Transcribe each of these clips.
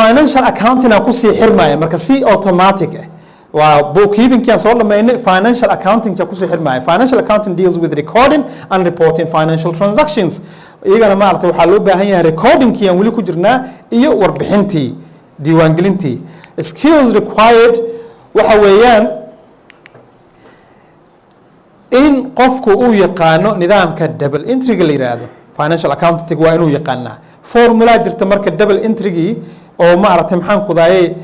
Financial accounting aan kusii xirmaya marka si automatic ah. Waa bookkeeping aan soo dhamaynay, financial accounting ka kusii xirmaya. Financial accounting deals with recording and reporting financial transactions. Iyagana maaragtay waxaa loo baahan yahay recordingkii aan weli ku jirnaa iyo warbixintii, diiwaangelintii. Skills required waxa weeyaan in qofku uu yaqaano nidaamka double entryga la yiraahdo. Financial accounting waa inuu yaqaanaa. Formula jirta marka double entrygii oo maaragtay, maxaan ku daayay,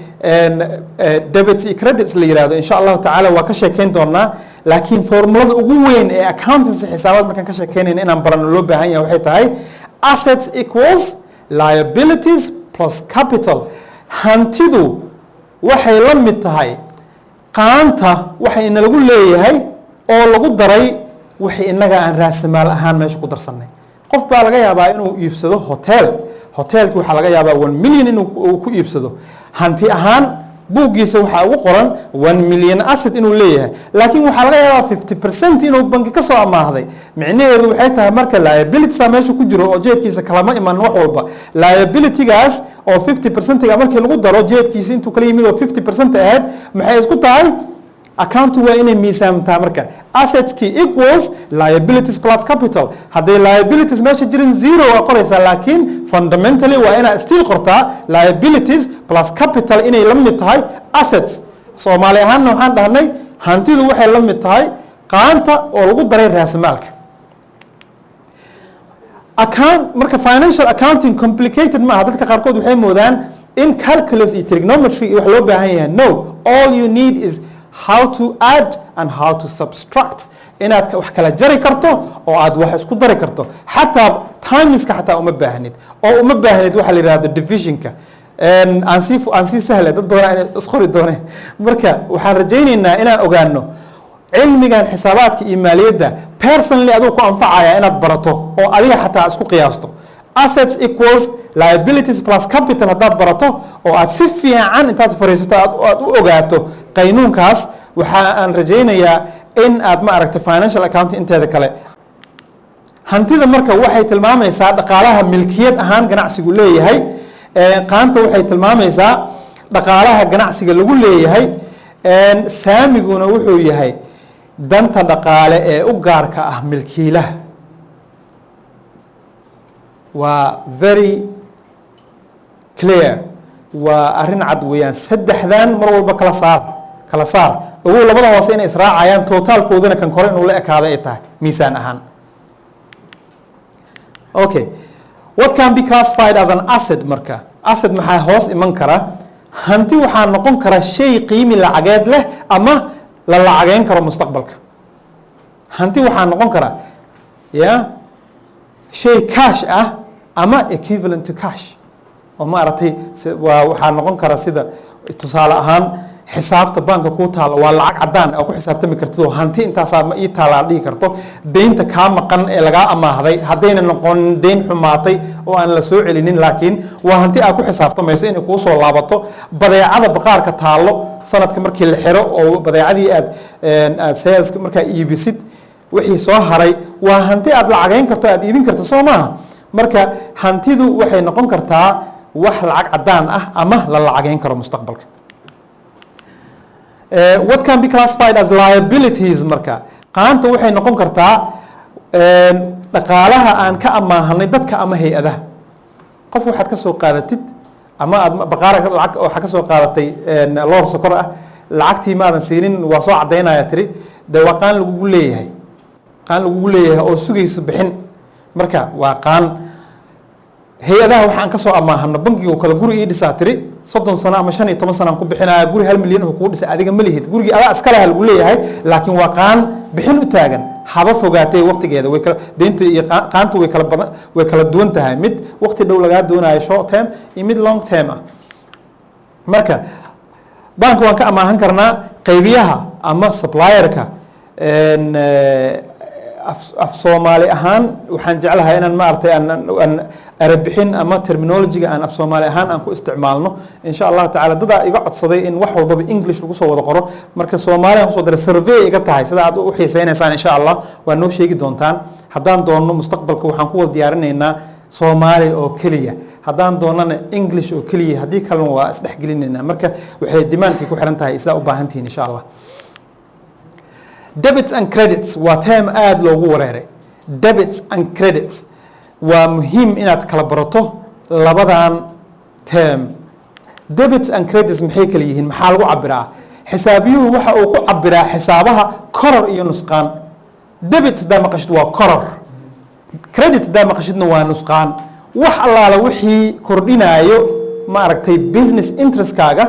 debits iyo credits la yiraahdo. Insha Allahu tacaala waa ka sheekeyn doonaa, laakiin formulada ugu weyn ee accountancy, xisaabaad markaan ka sheekeynayna, inaan barano loo baahan yahay waxay tahay assets equals liabilities plus capital. Hantidu waxay la mid tahay qaanta waxa inalagu leeyahay oo lagu daray wixii innaga aan raasamaal ahaan meesha ku darsanay. Qof baa laga yaabaa inuu iibsado hotel. Hotelki waxaa laga yaabaa 1 million inuu ku iibsado. Hanti ahaan buuggiisa waxaa ugu qoran 1 million asset inuu leeyahay, laakiin waxaa laga yaabaa 50% inuu banki ka soo amaahday. Micnaheedu waxay tahay marka liabilities meesha ku jiro oo jeebkiisa kalama iman wax walba. Liabilitygaas oo 50%ga markii lagu daro jeebkiisa intuu kala yimid oo 50% ahayd, maxay isku tahay? Accounting waa inay miisaamtaa marka assetskii equals liabilities plus capital. Hadday liabilities meesha jirin, zero waa qoraysaa, laakiin fundamentally waa inaad still qortaa liabilities plus capital inay la mid tahay assets. Soomaali ahaanna waxaan dhahnay hantidu waxay la mid tahay qaanta oo lagu daray raasamaalka. Account marka financial accounting complicated maaha. Dadka qaarkood waxay moodaan in calculus iyo trigonometry iyo wax loo baahan yahay. No, all you need is how to add and how to subtract, inaad wax kala jari karto oo aad wax isku dari karto. Xataa timeska xataa uma baahnid, oo uma baahnid waxa la yidhahdo divisionka. Aan sii sahle, dad badan inay isqori dooneen. Marka waxaan rajaynaynaa inaan ogaano cilmigan xisaabaadka iyo maaliyadda personally adigu ku anfacaya inaad barato oo adiga xataa isku qiyaasto. Assets equals liabilities plus capital haddaad barato oo aad si fiican intaad fariisato aad u ogaato qaynuunkaas, waxa aan rajaynayaa in aad ma aragtay financial accounting inteeda kale. Hantida marka waxay tilmaamaysaa dhaqaalaha milkiyad ahaan ganacsigu leeyahay. Qaanta waxay tilmaamaysaa dhaqaalaha ganacsiga lagu leeyahay. Saamiguna wuxuu yahay danta dhaqaale ee u gaarka ah milkiilaha. Waa very clear, waa arrin cad weeyaan. Saddexdan mar walba kala saar, kala saar. Ogow labada hoose inay israacayaan, totalkoodana kan kore inuu la ekaado ay tahay miisaan ahaan. Okay, what can be classified as an asset? Marka asset maxaa hoos iman kara? Hanti waxaa noqon kara shay qiimi lacageed leh ama la lacageyn karo mustaqbalka. Hanti waxaa noqon kara ya shay cash ah ama equivalent to cash oo maaragtay waa waxaa noqon kara sida tusaale ahaan xisaabta banka kuu taalo, waa lacag cadaan oo ku xisaabtami kartid oo hanti intaasaa ma ii taala aad dhihi karto. Deynta kaa maqan ee lagaa amaahday, haddayna noqonin deyn xumaatay oo aan la soo celinin, laakiin waa hanti aad ku xisaabtamayso inay kuu soo laabato. Badeecada baqaarka taallo, sanadka markii la xiro oo badeecadii aad sales markaa iibisid, wixii soo haray waa hanti aad lacagayn karto, aad iibin karto, soo maaha? Marka hantidu waxay noqon kartaa wax lacag cadaan ah ama la lacagayn karo mustaqbalka. What can be classified as liabilities? Marka qaanta waxay noqon kartaa dhaqaalaha aan ka amaahanay dadka ama hay-adaha. Qof waxaad ka soo qaadatid ama aad baqaara lacag waxaa ka soo qaadatay loor sokor ah, lacagtii maadan siinin, waa soo caddaynaya tiri, dee waa qaan lagugu leeyahay, qaan lagugu leeyahay oo sugayso bixin. Marka waa qaan. Hay-adaha waxaan kasoo amaahano, bankiga oo kale, guri ii dhisaa tiri, 30 sano ama 15 sano aan ku bixinaya guri 1 milyan oo kugu dhisay, adiga ma lihid gurigii, adaa iska leha lagu leeyahay, laakiin waa qaan bixin u taagan, haba fogaatee waqtigeeda. Way kala deynta iyo qaantu way kala badan, way kala duwan tahay, mid waqti dhow lagaa doonayo, short term, iyo mid long term ah. Marka banka waan ka amaahan karnaa, qaybiyaha ama supplierka. Af Soomaali ahaan waxaan jeclahay inaan maaragtay aan erebixin ama terminologyga aan af Soomaali ahaan aan ku isticmaalno, insha Allahu tacala. Dadaa iga codsaday in wax walbaba English lagu soo wada qoro, marka Soomaali aan kusoo daray. Survey iga tahay sida aad u xiiseynaysaan, insha Allah waa noo sheegi doontaan. Haddaan doonno mustaqbalka waxaan ku wada diyaarinaynaa Soomaali oo keliya, haddaan doonana English oo keliya, haddii kalena waa isdhexgelinaynaa. Marka waxay demandkay ku xiran tahay sidaa u baahan tihiin, insha Allah. Debits and credits waa term aada loogu wareeray. Debits and credits waa muhiim inaad kala barato labadan term. Debits and credits maxay kala yihiin? Maxaa lagu cabiraa? Xisaabiyuhu waxa uu ku cabiraa xisaabaha koror iyo nusqaan. Debit haddaa maqashid waa koror, credit haddaa maqashidna waa nusqaan. Wax allaala wixii kordhinaayo, ma aragtay, business interestkaaga,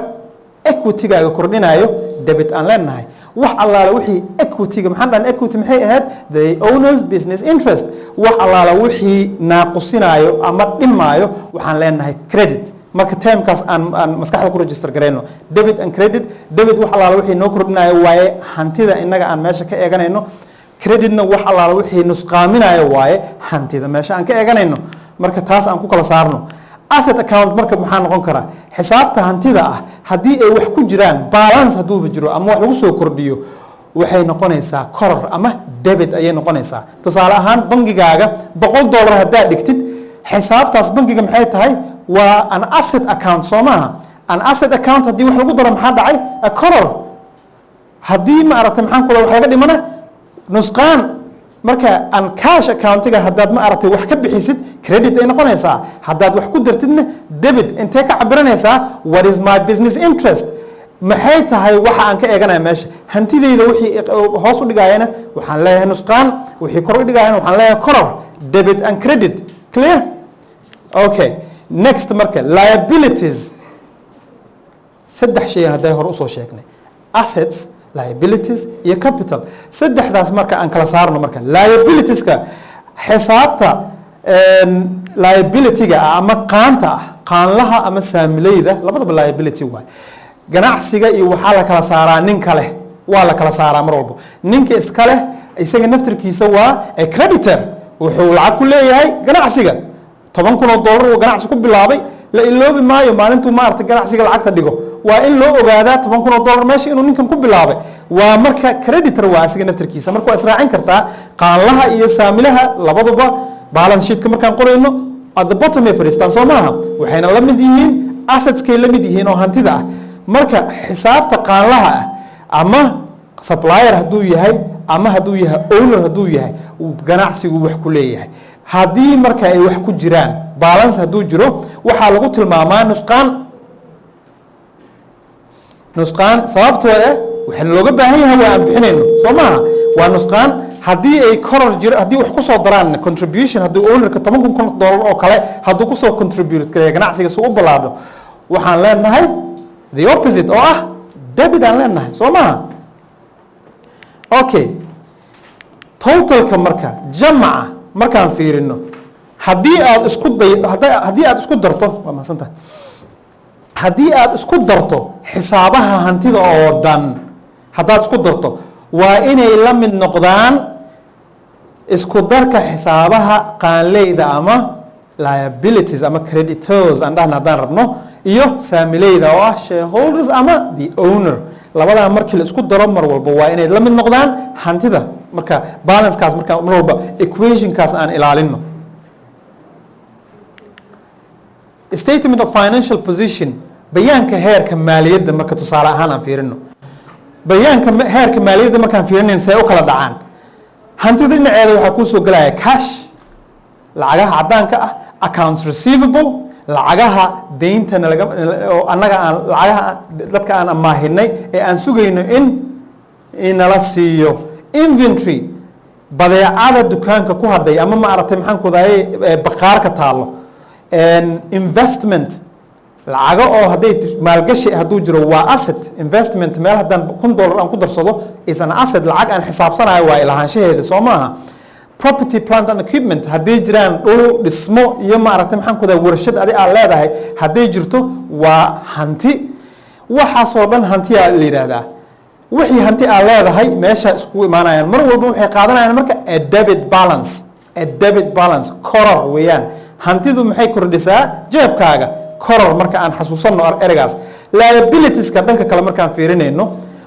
equitygaaga kordhinaayo, debit aan leenahay. Wax allaala wixii equityga, maxaan dhahan, equity maxay ahayd? The owner's business interest. Wax allaala wixii naaqusinaayo ama dhimaayo waxaan leenahay credit. Marka termkaas aan maskaxda ku register garayno, debit and credit. Debit wax allaala wixii noo kordhinayo waaye hantida innaga aan meesha ka eeganayno. Creditna wax allaala wixii nusqaaminayo waaye hantida meesha aan ka eeganayno. Marka taas aan ku kala saarno. Asset account marka maxaa noqon karaa? Xisaabta hantida ah haddii ay wax ku jiraan, balance hadduuba jiro ama wax lagu soo kordhiyo, waxay noqonaysaa koror ama debit ayay noqonaysaa. Tusaale ahaan, bangigaaga $100 haddaad dhigtid, xisaabtaas bangiga maxay tahay? Waa an asset account, soo maaha? An asset account haddii wax lagu daro, maxaa dhacay? A koror. Haddii, ma aragtay, maxaan kula, wax laga dhimana, nusqaan. Marka an cash accountiga haddaad, ma aragtay, wax ka bixisid, credit ay noqonaysaa. Haddaad wax ku dartidna, debit. Intee ka cabiranaysaa? What is my business interest? Maxay tahay waxa aan ka eeganaya meesha? Hantidayda wixii hoos u dhigayana waxaan leeyahay nusqaan, wixii kor u dhigayana waxaan leeyahay koror. Debit and credit, clear? Okay, next. Marka liabilities, saddex shay hadday hore usoo sheegnay: assets, liabilities iyo capital. Saddexdaas marka aan kala saarno. Marka liabilitieska, xisaabta liability-ga ah ama qaanta ah, qaanlaha ama saamileyda, labadaba liability waay. Ganacsiga iyo waxaa la kala saaraa ninka leh, waa la kala saaraa mar walbo. Ninka iska leh isaga naftirkiisa waa a creditor. Wuxuu lacag ku leeyahay ganacsiga. $10,000 uu ganacsi ku bilaabay, la iloobi maayo maalintuu, maarata, ganacsiga lacagta dhigo. Waa in loo ogaadaa $10,000 meesha inuu ninkan ku bilaabay. Waa marka creditor waa isaga naftirkiisa. Marka waa israacin kartaa qaanlaha iyo saamilaha labaduba. Balance sheetka markaan qorayno, at the bottom ay fadhiistaan, soo maaha? Waxayna la mid yihiin assetskay la mid yihiin oo hantida ah. Marka xisaabta qaanlaha ah, ama supplier hadduu yahay ama hadduu yahay owner, hadduu yahay ganacsigu wax ku leeyahay, haddii marka ay wax ku jiraan, balance hadduu jiro, waxaa lagu tilmaamaa nusqaan. Nusqaan sababtoo eh waxaa looga baahan yahay waa aan bixinayno, soo maaha? Waa nusqaan. Haddii ay koror jiro, haddii wax kusoo daraan, contribution, haddii ownerka $10,000 oo kale hadduu kusoo contribute gareeyo ganacsiga si u ballaadho, waxaan leenahay the opposite oo ah debit aan leenahay, soo maaha? Okay, totalka marka, jamaca markaan fiirino, haddii aad isku day haddii aad isku darto, waa mahadsantahay, haddii aad isku darto xisaabaha hantida oo dhan, haddaad isku darto, waa inay la mid noqdaan isku darka xisaabaha qaanleyda ama liabilities ama creditors aan dhahna haddaan rabno, iyo saamileyda oo ah shareholders ama the owner. Labadaa markii la isku daro mar walba waa inay la mid noqdaan hantida. Marka balancekaas, marka mar walba equationkaas aan ilaalino. Statement of financial position, bayaanka heerka maaliyadda, marka tusaale ahaan aan fiirino bayaanka heerka maaliyadda, markaan fiirinayn see u kala dhacaan, hantida dhinaceeda waxaa kuusoo gelaya cash, lacagaha caddaanka ah, accounts receivable, lacagaha deyntana laga oo annaga aan lacagaha dadka aan amaahinay ee aan sugayno in inala siiyo, inventory, badeecada dukaanka ku hadhay ama, ma aragtay, maxaan ku dahay, baqaarka taallo, investment, lacago oo hadday maalgashi hadduu jiro waa asset. Investment meel haddaan $1,000 aan ku darsado is an asset, lacag aan xisaabsanayo waa lahaanshaheeda, soo maaha? Property, plant and equipment, hadday jiraan dhul, dhismo iyo, maaragtay, maxaan ku dahay, warshad adi aad leedahay hadday jirto, waa hanti. Waxaasoo dhan hantiyaa la yidhaahdaa. Wixii hanti aad leedahay meesha iskugu imaanayaan mar walba waxay qaadanayaan marka a debit balance, a debit balance, koror weeyaan. Hantidu maxay kordhisaa? Jeebkaaga, koror. Marka aan xasuusanno ereygaas. Liabilitieska dhanka kale markaan fiirinayno,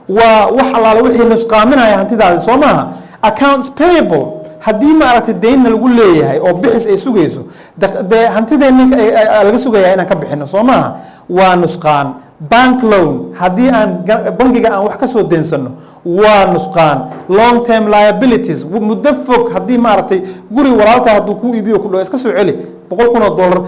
waa wax allaale wixii nusqaaminaya hantidaadi, soo maaha? Accounts payable, Haddii, maaragtay, deynna lagu leeyahay oo bixis ay sugayso, dee hantideenni laga sugayaa inaan ka bixino, soo maaha? Waa nusqaan. Bank loan, haddii aan bangiga aan wax ka soo deensano, waa nusqaan. Long term liabilities, muddo fog, haddii, maaragtay, guri walaalka hadduu kuu iibiyo, ku dhaho iska soo celi $100,000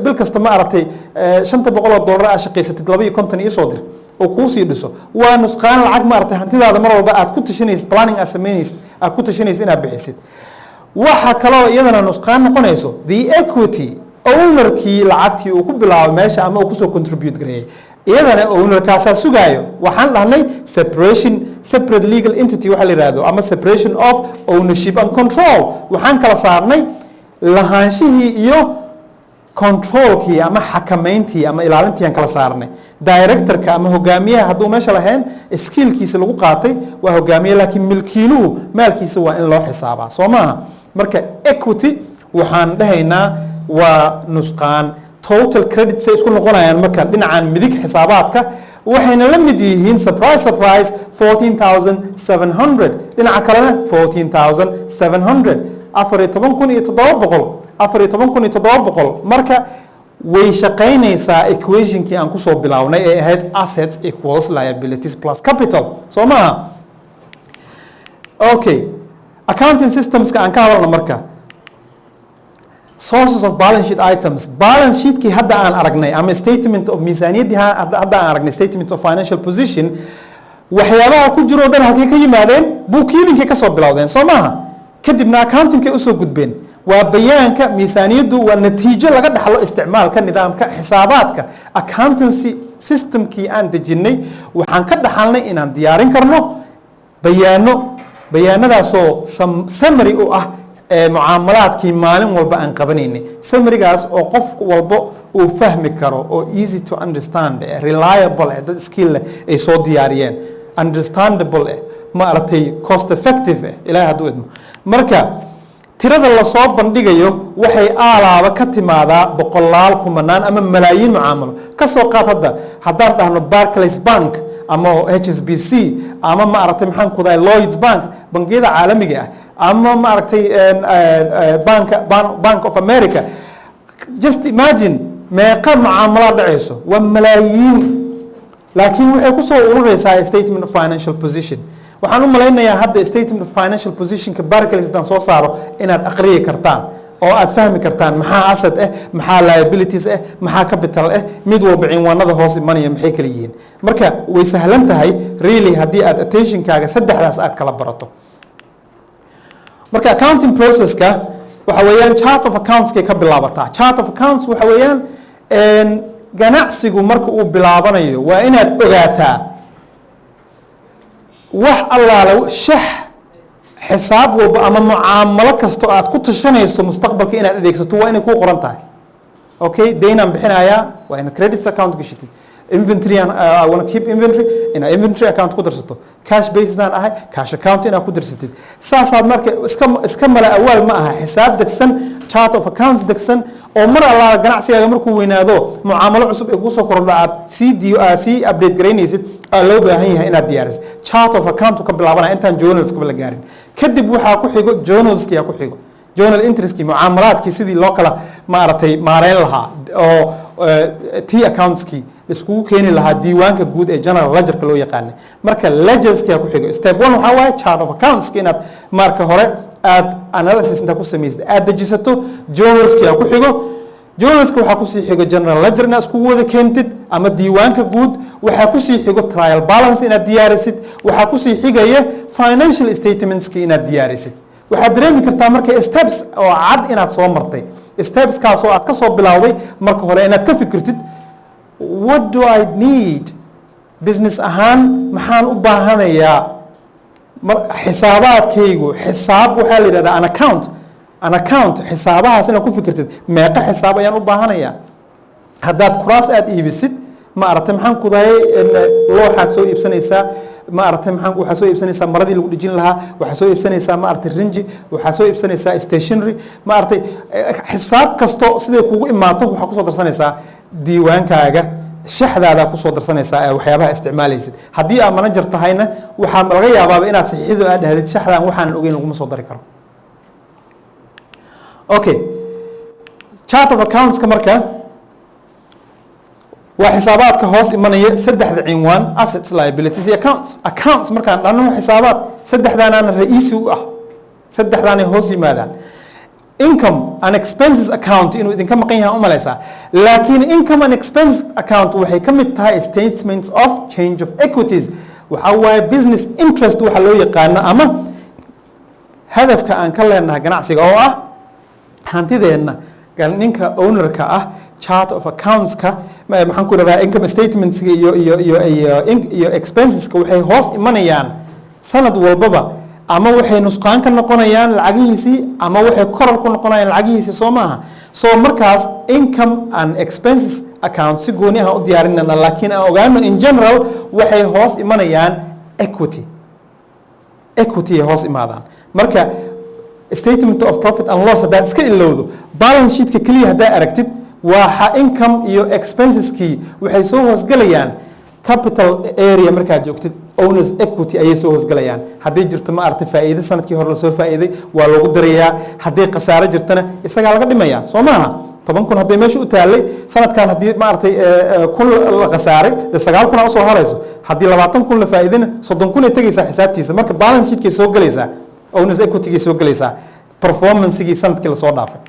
bil kasta, ma aragtay, $500 aad shaqaysatid 52 iisoo dir oo kuu sii dhiso, waa nusqaan. Lacag, maaragtay, hantidaada mar walba aad ku tashanaysid, planning aad samaynaysid, aad ku tashanaysid inaad bixisid. Waxa kaloo iyadana nusqaan noqonayso the equity, ownerkii lacagtii uu ku bilaabo meesha ama uu kusoo contribute gareeyay, iyadana ownerkaasaa sugaayo. Waxaan dhahnay separation, separate legal entity waxa la yihahdo, ama separation of ownership and control. Waxaan kala saarnay lahaanshihii iyo controlkii ama xakamayntii ama ilaalintii aan kala saarnay. Directorka ama hogaamiyaha hadduu meesha lahayn, skillkiisa lagu qaatay, waa hogaamiye, laakiin milkiiluhu maalkiisa waa in loo xisaabaa, soo maaha? Marka equity waxaan dhahaynaa waa nusqaan. Total credit say isku noqonayaan marka dhinacan midig xisaabaadka waxayna la mid yihiin, surprise surprise, 14,700. Dhinaca kalena 14,700, 14,700, 14,700. Marka way shaqaynaysaa equationkii aan kusoo bilownay ee ahayd assets equals liabilities plus capital, soo maaha? Okay, accounting systemska aan ka hadalno. Marka sources of balance sheet items, balance sheetkii hadda aan aragnay ama statement of miisaaniyaddii hadda aan aragnay, statement of financial position, waxyaabaha ku jiro o dhan halkay ka yimaadeen? Bookkeepingkay kasoo bilowdeen, soo maaha? Kadibna accountingkay usoo gudbeen. Waa bayaanka miisaaniyaddu waa natiijo laga dhaxlo isticmaalka nidaamka xisaabaadka. Accountancy systemkii aan dejinnay waxaan ka dhaxalnay inaan diyaarin karno bayaano, bayaanadaasoo summary u ah ee mucaamalaadkii maalin walba aan qabanaynay, summarygaas oo qof walba uu fahmi karo oo easy to understand eh, reliable eh, dad skill leh ay soo diyaariyeen, understandable eh, ma aragtay, cost effective eh, Ilahay hadduu idmo. Marka tirada lasoo bandhigayo waxay aalaaba ka timaadaa boqolaal, kumanaan ama malaayiin mucaamalo. Ka soo qaad hadda haddaan dhahno Barclays Bank ama HSBC ama, ma aragtay, maxaan ku dahay, Lloyds Bank, bangiyada caalamiga ah, ama, ma aragtay, Bank of America, just imagine meeqa mucaamalaad dhacayso? Waa malaayiin, laakiin waxay kusoo urureysaa statement of financial position. Waxaan u malaynayaa hadda statement of financial positionka Barclays haddaan soo saaro inaad aqriyi kartaan oo aad fahmi kartaan maxaa asset ah, maxaa liabilities ah, maxaa capital ah, mid walba cinwaanada hoos imanaya maxay kala yihiin. Marka way sahlan tahay really haddii aad attentionkaaga saddexdaas aad kala barato. Marka accounting processka waxa weeyaan chart of accountskay ka bilaabataa. Chart of accounts waxa weeyaan ganacsigu marka uu bilaabanayo waa inaad ogaataa wax allaale shax xisaab walba ama mucaamalo kasta oo aad ku tashanayso mustaqbalka inaad adeegsato waa inay kuu qoran tahay. Okay, daynaan bixinayaa, waa inaad credit account gashatid. Inventory aan I wanna keep inventory, inaad inventory account ku darsato. Cash basis aan ahay, cash account inaad ku darsatid. Saasaad marka iska mala awaal ma aha. Xisaab degsan, chart of accounts degsan oo mar allaala ganacsigaaga markuu weynaado mucaamalo cusub ee kusoo kordho aad sii di aad sii update garaynaysid aa loo baahan yahay inaad diyaarisid. Chart of account ka bilaabanaya intaan journalskaba la gaarin. Kadib waxaa ku xigo journalski, ku xigo journal entrieskii, mucaamalaadkii sidii loo kala, maaragtay, maareyn lahaa oo t accountskii iskugu keeni lahaa diiwaanka guud ee general ledgerka loo yaqaanay. Marka ledgerska ku xigo. Step one waxaa waaye chart of accountska inaad marka hore aad analysis intaa ku samaysid aad dejisato. Journalski ku xigo. Journalska waxaa kusii xigo general ledger inaad iskugu wada keentid ama diiwaanka guud. Waxaa kusii xigo trial balance inaad diyaarisid. Waxaa kusii xigaya financial statementski inaad diyaarisid. Waxaad dareemi kartaa marka steps oo cad inaad soo martay, stepskaas oo aad ka soo bilowday marka hore inaad ka fikirtid what do I need business ahaan, maxaan u baahanayaa xisaabaadkaygu. Xisaab waxaa la yidhahdaa an account, an account xisaabahaas inaad ku fikirtid, meeqa xisaab ayaan u baahanayaa? Haddaad kuraas aad iibisid, ma aragtay, maxaan ku dahay, looxaad soo iibsanaysaa, ma aragtay, maxaan, waxaad soo iibsanaysaa maradii lagu dhejin lahaa, waxaad soo iibsanaysaa, ma aragtay, rinji, waxaad soo iibsanaysaa stationery, ma aragtay, xisaab kasto siday kugu imaato waxaad kusoo darsanaysaa diiwaankaaga, shaxdaada kusoo darsanaysaa ee waxyaabaha isticmaalaysid. Haddii aad manager tahayna, waxaa laga yaabaaba inaad saxiixdo aad dhahdid shaxdan waxaanan ogeyn laguma soo dari karo. Okay, chart of accounts-ka marka waa xisaabaadka hoos imanaya saddexda cinwaan: assets, liabilities iyo accounts. Accounts markaan dhahno, xisaabaad saddexdaanaana ra-iisi u ah, saddexdaanay hoos yimaadaan. Income and expenses account inuu idinka maqan yahay umalaysaa, laakiin income and expenses account waxay ka mid tahay statements of change of equities. Waxaa waaye business interest waxa loo yaqaano ama hadafka aan ka leenahay ganacsiga oo ah hantideenna. Ninka ownerka ah chart of accounts-ka, maxaan ku rahdaa, income statementska iyo expenseska waxay hoos imanayaan sanad walbaba, ama waxay nusqaan ka noqonayaan lacagihiisii ama waxay koror ku noqonayaan lacagihiisii, soo maaha? So markaas income and expenses account si gooni ah u diyaarinana, laakiin aan ogaano in general waxay hoos imanayaan equity. Equity ay hoos imaadaan. Marka statement of profit and loss haddaad iska ilowdo, balance sheetka keliya haddaa aragtid, waa income iyo expenseskii waxay soo hoosgelayaan capital area. Markaad joogtid owners equity ayay soo hoosgelayaan. Haddii jirto, ma aragtay, faa'iido sanadkii hore lasoo faa'iiday, waa loogu darayaa. Haddii khasaaro jirtana, isagaa laga dhimayaa, soo maaha? 10,000 hadday meesha u taallay sanadkan, haddii maaragtay 1,000 la khasaaray, dee 9,000 aa usoo harayso. Haddii 20,000 la faa'iidana, 30,000 ay tegaysaa xisaabtiisa. Marka balance sheetkay soo gelaysaa, owners equity-gay soo gelaysaa, performancegii sanadkii lasoo dhaafay.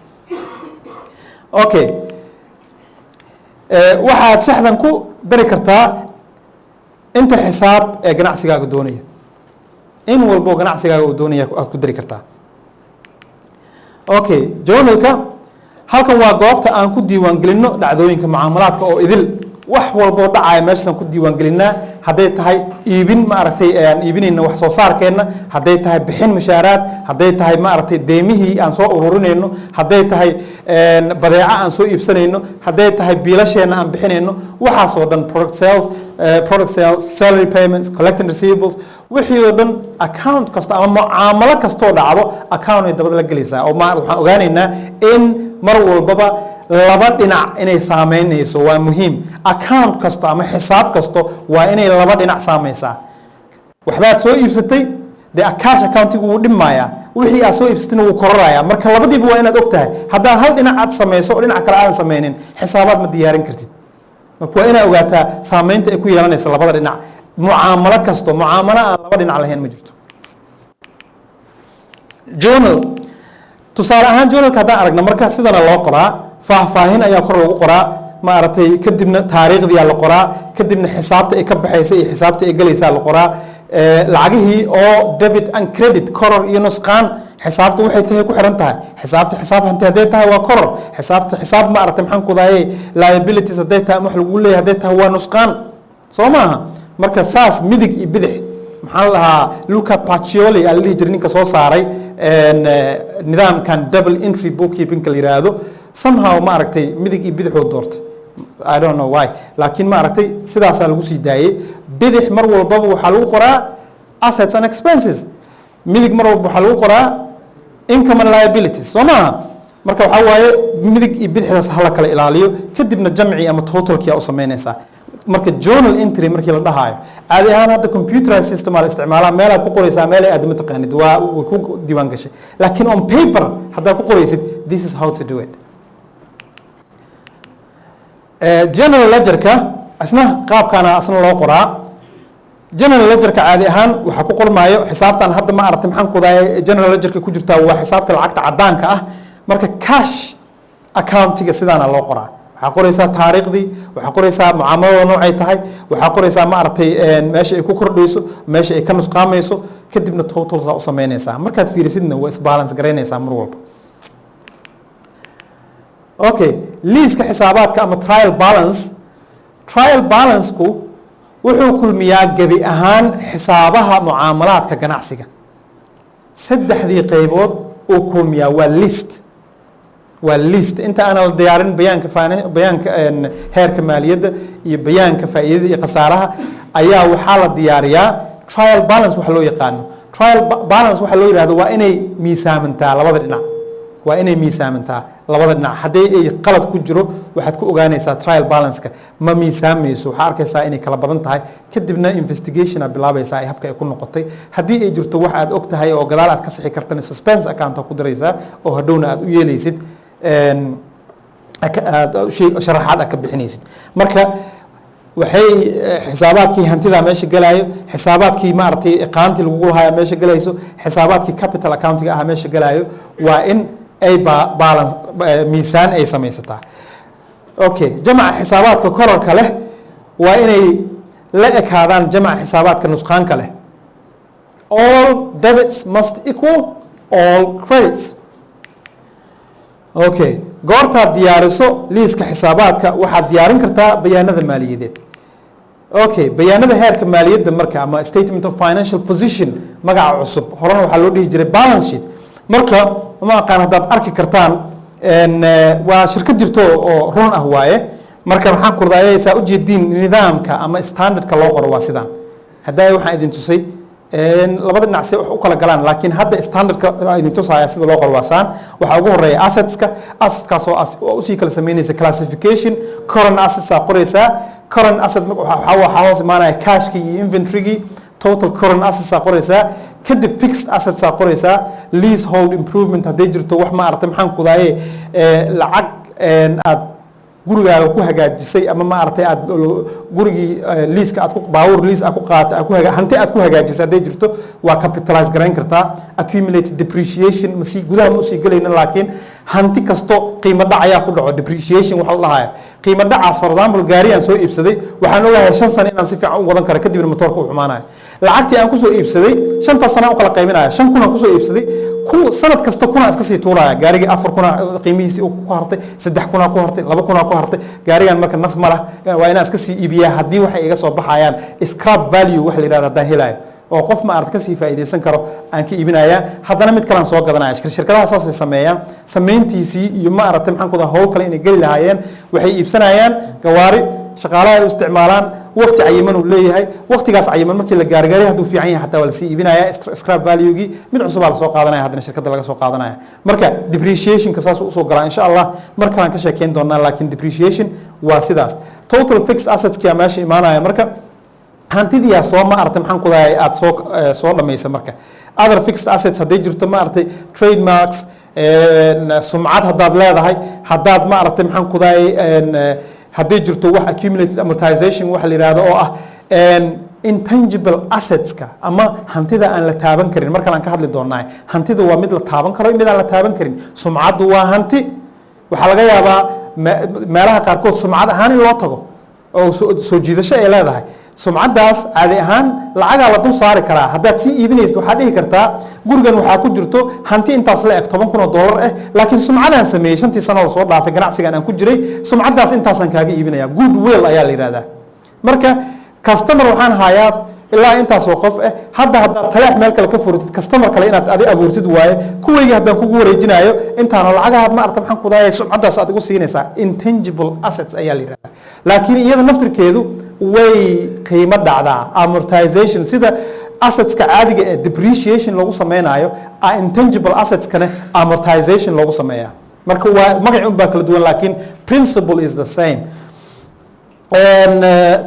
Okay, waxaad shaxdan ku dari kartaa inta xisaab ee ganacsigaaga doonaya. In walbo ganacsigaaga uu doonaya aad ku dari kartaa. Okay, journalka halkan waa goobta aan ku diiwaan gelinno dhacdooyinka mucaamalaadka oo idil. Wax walboo dhacaya meeshaasaan ku diiwaan gelinaa. Hadday tahay iibin, maaragtay, aan iibinayno wax soo saarkeenna, hadday tahay bixin mushaaraad, hadday tahay, maaragtay, deemihii aan soo ururinayno, hadday tahay badeeco aan soo iibsanayno, hadday tahay biilasheenna aan bixinayno, waxaasoo dhan, product sales, salary payments, collecting receivables, wixii oo dhan, account kasta ama mucaamalo kastoo dhacdo account ay dabada la gelaysaa. Oo ma waxaan ogaanaynaa in mar walbaba laba dhinac inay saameynayso. Waa muhiim, account kasto ama xisaab kasto waa inay laba dhinac saamaysaa. Waxbaad soo iibsatay, dee cash accountigu wuu dhimmayaa, wixii aad soo iibsatayna wuu kororayaa. Marka labadiiba waa inaad og tahay. Haddaad hal dhinac aad samayso oo dhinac kale aadan sameynin, xisaabaad ma diyaarin kartid. Marka waa inaad ogaataa saameynta ay ku yeelanaysa labada dhinac mucaamalo kasto. Mucaamalo aan laba dhinac lahayn ma jirto. Journal, tusaale ahaan journalka haddaan aragna, marka sidana loo qoraa: faahfaahin ayaa kor lagu qoraa, maaragtay, kadibna taariikhdiyaa la qoraa, kadibna xisaabta ay ka baxaysa iyo xisaabta ay gelaysaa la qoraa, lacagihii oo debit and credit, koror iyo nusqaan. Xisaabta waxay tahay ku xiran tahay. Xisaabta xisaab hanti hadday tahay, waa koror. Xisaabta xisaab, ma aragtay, maxaan ku daayay, liabilities hadday tahay ama wax lagu leeyahay hadday tahay, waa nusqaan, soo maaha? Marka saas midig iyo bidix, maxaan lahaa, Luca Pacioli aa la dhihi jiray ninka soo saaray nidaamkan double entry bookkeeping la yiraahdo. Somehow, ma aragtay, midig iyo bidixuu doortay, I don't know why, laakiin ma aragtay, sidaasaa lagu sii daayey. Bidix mar walbaba waxaa lagu qoraa assets and expenses, midig mar walba waxaa lagu qoraa income and liabilities, soo maaha? Marka waxaa waaye midig iyo bidixdaas hala kala ilaaliyo, kadibna jamci ama totalkii aa u samaynaysaa. Marka journal entry markii la dhahaayo, caadi ahaan hadda computerized system aa la isticmaalaa, meelaad ku qoraysaa, meel ay aad ma taqaanid, waa way ku diiwaan gashay. Laakiin on paper haddaad ku qoraysid, this is how to do it. General ledgerka isna qaabkaana isna loo qoraa. General ledgerka caadi ahaan waxaa ku qormaayo xisaabtan hadda, ma aragtay, maxaan ku daayay, general ledgerka ku jirtaa waa xisaabta lacagta caddaanka ah. Marka cash accountiga sidaana loo qoraa. Waxaa qoraysaa taariikhdii, waxaa qoraysaa mucaamalada noocay tahay, waxaa qoraysaa, ma aragtay, meesha ay ku kordhayso, meesha ay ka nusqaamayso, kadibna totals aa u samaynaysaa. Markaad fiirisidna waa isbalance garaynaysaa mar walba. Okay, liiska xisaabaadka ama trial balance. Trial balance-ku wuxuu kulmiyaa gebi ahaan xisaabaha mucaamalaadka ganacsiga. Saddexdii qaybood uu kulmiyaa. Waa list, waa list. Inta aanan la diyaarin bayaanka bayaanka heerka maaliyadda iyo bayaanka faa'iidada iyo khasaaraha ayaa waxaa la diyaariyaa trial balance. Waxa loo yaqaano trial balance waxa loo yihahdo waa inay miisaamantaa labada dhinac, waa inay miisaamantaa. Labada dhinac haddii ay qalad ku jiro, waxaad ku ogaanaysaa trial balance-ka ma miisaamayso. Waxaa arkaysaa inay kala badan tahay, kadibna investigation aad bilaabaysaa ay habka ay ku noqotay. Haddii ay jirto wax aad og tahay oo gadaal aad ka sixi kartana, suspense account ku diraysaa oo hadhowna aad u yeelaysid aad sharaxaad aad ka bixinaysid. Marka waxay xisaabaadkii hantida meesha galaayo, xisaabaadkii maaragtay qaantii lagugu lahaaya meesha galayso, xisaabaadkii capital accountiga ah meesha galaayo, waa in ay balance miisaan ay samaysataa. Okay, jamaca xisaabaadka kororka leh waa inay la ekaadaan jamaca xisaabaadka nusqaanka leh. All debits must equal all credits. Okay, goortaad diyaariso liiska xisaabaadka, waxaad diyaarin kartaa bayaanada maaliyadeed. Okay, bayaanada heerka maaliyadda marka, ama statement of financial position magaca cusub, horena waxaa loo dhihi jiray balance sheet. Marka ma aqaan haddaad arki kartaan, waa shirkad jirto oo run ah waaye. Marka maxaan kurdayay, saa ujeediin, nidaamka ama standardka loo qoro waa sidaan. Haddaa waxaan idin tusay labada dhinac si wax u kala galaan, laakiin hadda standardka idin tusaya sida loo qoro waa saan. Waxaa ugu horeeya assetska, assetkaas oo usii kala sameynaysa classification. Current assets aa qoraysaa. Current asset waxaa hoos imaanaya cashkii iyo inventorygii. Total current assets aa qoraysaa. Kadib fixed assets aa qoraysaa, leasehold improvement hadday jirto, wax ma aragtay, maxaan kudaaye, lacag aad gurigaaga ku hagaajisay ama maaragtay aad gurigii leaseka aad ku baabuur lease aad ku qaatay, aad ku hanti aad ku hagaajisay hadday jirto, waa capitalize garayn kartaa. Accumulated depreciation masii gudaha ma usii gelayna, laakiin hanti kasto qiimo dhac ayaa ku dhaco, depreciation waxa la dhahaya. Qiimo dhacaas, for example, gaari aan soo iibsaday, waxaan ogahay 5 sano inaan si fiican u wadan karo, kadibna motoorka u xumaanayo. Lacagtii aan kusoo iibsaday shantaas sana u kala qaybinaya. 5,000 aan kusoo iibsaday, ku sanad kasta kunaa iska sii tuuraya. Gaarigii 4,000 qiimihiisii ku hartay, 3,000 ku hartay, 2,000 ku hartay. Gaarigan marka naf ma lah, waa inaan iska sii iibiyaa haddii waxay iga soo baxayaan scrap value waxa la yidhahdo haddaan helayo oo qof ma arad kasii faa'iidaysan karo aan ka iibinaya, haddana mid kalaan soo gadanaya. Shirkadaha saasay sameeyaan. Samayntiisii iyo ma aragtay, maxaan ku hawl kale inay geli lahaayeen, waxay iibsanayaan gawaari shaqaalaha ay u isticmaalaan. Waqti cayiman uu leeyahay. Waqtigaas cayiman markii la gaargaaray, hadduu fiican yahay xataa waa lasii iibinaya, scrap value-gii, mid cusubaa lasoo qaadanaya, haddana shirkadda laga soo qaadanaya. Marka depreciationka saasuu usoo galaa. Insha Allah mar kalaan ka sheekeyn doonaa, laakiin depreciation waa sidaas. Total fixed assetska meesha imaanaya. Marka hantidiyaa soo ma aragtay, maxaan ku dahay, aada soo dhamaysa. Marka other fixed assets hadday jirto, ma aragtay, trademarks, sumcad haddaad leedahay, haddaad ma aragtay, maxaan ku dahay, hadday jirto wax accumulated amortization waxa la yidhahdo oo ah intangible assetska ama hantida aan la taaban karin. Mar kale aan ka hadli doonaa. Hantida waa mid la taaban karo, mid aan la taaban karin. Sumcaddu waa hanti. Waxaa laga yaabaa meelaha qaarkood sumcad ahaan in loo tago oo soo jiidasho ay leedahay. Sumcaddaas caadi ahaan lacagaa la dul saari karaa. Haddaad sii iibinaysid, waxaad dhihi kartaa gurigan waxaa ku jirto hanti intaas la eg, $10,000 ah, laakiin sumcadaan sameeyey shantii sano oo soo dhaafay ganacsigan aan ku jiray, sumcaddaas intaasaan kaaga iibinaya. Goodwill ayaa la yidhahdaa. Marka customer waxaan hayaa ilaa intaasoo qof ah. Hadda haddaad taleex meel kale ka furtid, customer kale inaad adi abuurtid waaye. Kuwayga haddaan kugu wareejinayo intaano lacagahaad ma arta, maxaan kudaaya, sumcaddaas aad igu siinaysaa, intangible assets ayaa la yidhahdaa. Laakiin iyada naftirkeedu way qiimo dhacdaa, amortization. Sida assetska caadiga ee depreciation loogu sameynayo, intangible assetskana amortization loogu sameeyaa. Marka waa magaci un baa kala duwan, laakiin principle is the same.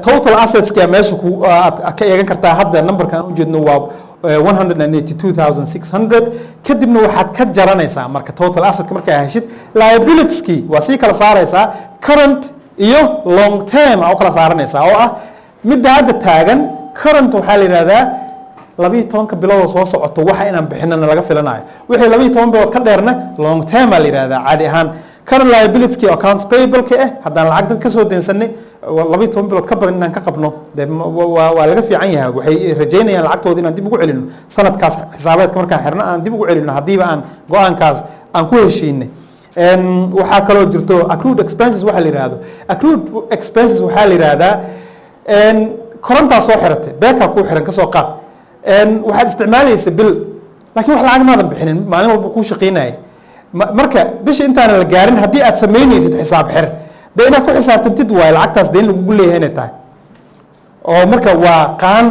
Total assetska meesha ku aad ka eegan kartaa. Hadda numberka aan ujeedno waa 182,600. Kadibna waxaad ka jaranaysaa marka total assetka markaa heshid liabilitieski, waa sii kala saaraysaa, current iyo long term aa u kala saaranaysaa, oo ah midda hadda taagan. Current waxaa la yidhahdaa 12-ka bilood oo soo socoto waxa inaan bixinana laga filanayo. Wixii 12 bilood ka dheerna long term aa la yidhahdaa. Caadi ahaan current liability accounts payable-ka ah, haddaan lacag dad kasoo deensanay, 12 bilood ka badan inaan ka qabno dee waa laga fiican yahay. Waxay rajaynayaan lacagtooda inaan dib ugu celino sanadkaas xisaabeedka markaan xirno, aan dib ugu celino haddiiba aan go-aankaas aan ku heshiinay. Waxaa kaloo jirto accrued expenses waxa la yidhaahdo. Accrued expenses waxaa la yidhaahdaa korontaa soo xiratay, beekaa kuu xiran, kasoo qaad, waxaad isticmaalaysa bil, laakiin wax lacag maadan bixinin, maalin walba kuu shaqaynaya. Marka bisha intaana la gaarin haddii aad samaynaysid xisaab xir, dee inaad ku xisaabtantid waayo lacagtaas deen lagugu leeyahay inay tahay, oo marka waa qaan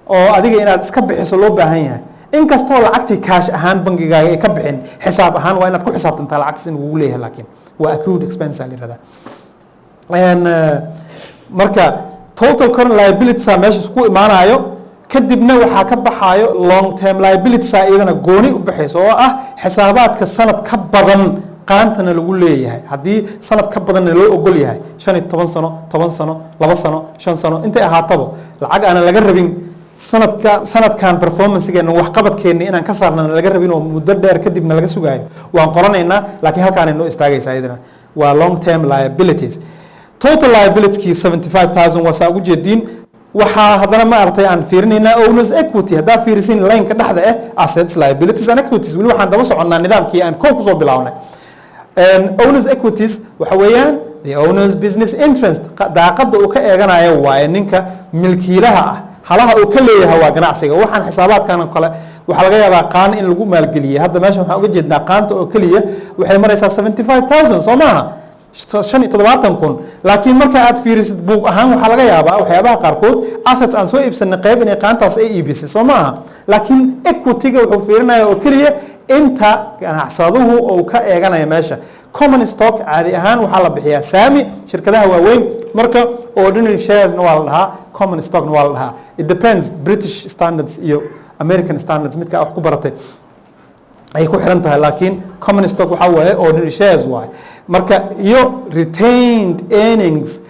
oo adiga inaad iska bixiso loo baahan yahay. Inkastoo lacagtii cash ahaan bangigaaga ay ka bixin, xisaab ahaan waa inaad ku xisaabtantaa lacagtaas in lagugu leeyahay, laakiin waa accrued expense la yihahdaa. Marka total current liabilities aa meesha isku imaanayo. Kadibna waxaa ka baxaayo long term liabilities aa iyadana gooni u baxayso, oo ah xisaabaadka sanad ka badan qaantana lagu leeyahay. Haddii sanad ka badanna loo ogol yahay, 15 sano, 10 sano, 2 sano, 5 sano, intay ahaataba, lacag aanan laga rabin sanadka, sanadkan performancegeena, waxqabadkeena inaan ka saarnana laga rabin oo muddo dheer kadibna laga sugaayo, waan qoranaynaa, laakiin halkaanay noo istaagaysaa. Iyadana waa long term liabilities. Total liability 75,000 waa saa ugu jeediin. Waxaa haddana ma aragtay aan fiirinaynaa owners equity. Haddaa fiirisin lineka dhexda eh, assets, liabilities and equities, weli waxaan daba soconnaa nidaamkii aan kow kusoo bilaabnay. Owners equities waxa weeyaan the owners business interest, daaqada uu ka eeganayo waaye ninka milkiilaha ah, halaha uu ka leeyahay waa ganacsiga. Waxaan xisaabaadkan oo kale waxaa laga yaabaa qaan in lagu maalgeliyey. Hadda meesha waxaan uga jeednaa qaanta oo keliya waxay maraysaa 75,000, soo maaha? 75,000. Laakiin marka aad fiirisid buug ahaan, waxaa laga yaabaa waxyaabaha qaarkood assets aan soo iibsanay qayb inay qaantaas ay iibisay, soo maaha? Laakiin equity-ga wuxuu fiirinaya oo keliya inta ganacsaduhu uu ka eeganaya meesha. Common stock caadi ahaan waxaa la bixiyaa saami shirkadaha waaweyn. Marka ordinary sharesna waa la dhahaa, common stockna waa la dhahaa. It depends, British standards iyo American standards midka wax ku baratay ay ku xiran tahay, laakiin common stock waxaa waaye ordinary shares waaye. Marka iyo retained earnings,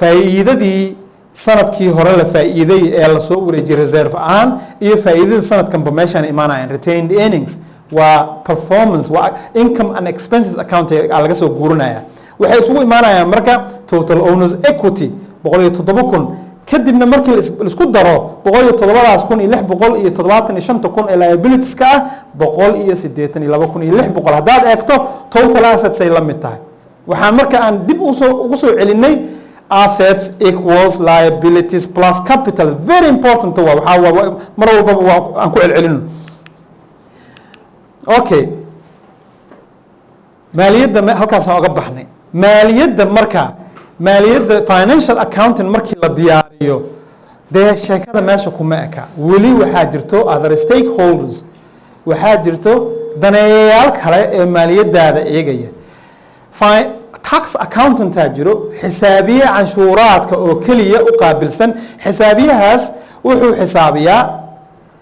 faa'iidadii sanadkii hore la faa'iiday ee lasoo wareejiyey reserve ahaan iyo faa'iidada sanadkanba meeshaan imaanayaan. Retained earnings waa performance, waa income and expenses account aa laga soo guurinaya. Waxay isugu imaanayaan marka total owners equity 107,000. Kadibna markii laisku daro 107-daas kun iyo 675-ta kun ee liabilities-ka ah, 182,600. Haddaad eegto, total assets ay la mid tahay. Waxaan marka aan dib usoo ugu soo celinay assets equals liabilities plus capital. Very important waa, waxaa waa mar walbaba waa aan ku celcelino. Okay, maaliyadda halkaasaan oga baxnay. Maaliyadda marka, maaliyadda, financial accounting markii la diyaariyo, dee sheekada meesha kuma eka. Weli waxaa jirto other stakeholders, waxaa jirto daneeyayaal kale ee maaliyadaada eegaya. Tax accountantaa jiro, xisaabiye canshuuraadka oo keliya u qaabilsan. Xisaabiyahaas wuxuu xisaabiyaa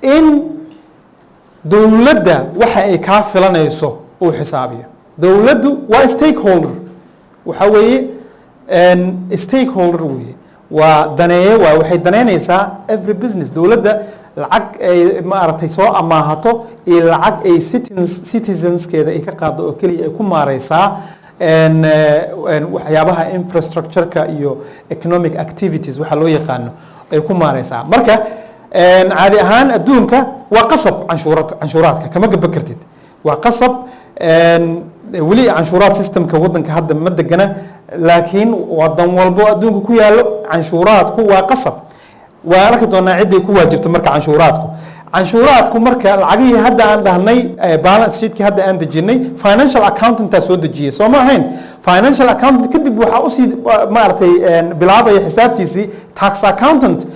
in dowladda waxa ay kaa filanayso uu xisaabiyo. Dowladdu waa stakeholder, waxa weeye stakeholder weeye, waa daneeye. Waa waxay daneynaysaa every business. Dowladda lacag ay maaragtay soo amaahato iyo lacag ay citizenskeeda ay ka qaado oo keliya ay ku maareysaa waxyaabaha infrastructure-ka iyo economic activities waxa loo yaqaano ay ku maareysaa. Marka caadi ahaan adduunka waa qasab canshuurad, canshuuraadka kama gaba kartid, waa qasab. Weli canshuuraad systemka wadanka hadda ma degana, laakiin wadan walbo adduunka ku yaalo canshuuraadku waa qasab. Waan arki doonaa ciday ku waajibto. Marka canshuuraadku marka lacagihii hadda aan dhahnay, balance sheetkii hadda aan dejinay, financial accountantaa soo dejiyey, soo ma ahayn? Financial accountant kadib waxaa usii maaragtay bilaabaya xisaabtiisii tax accountant.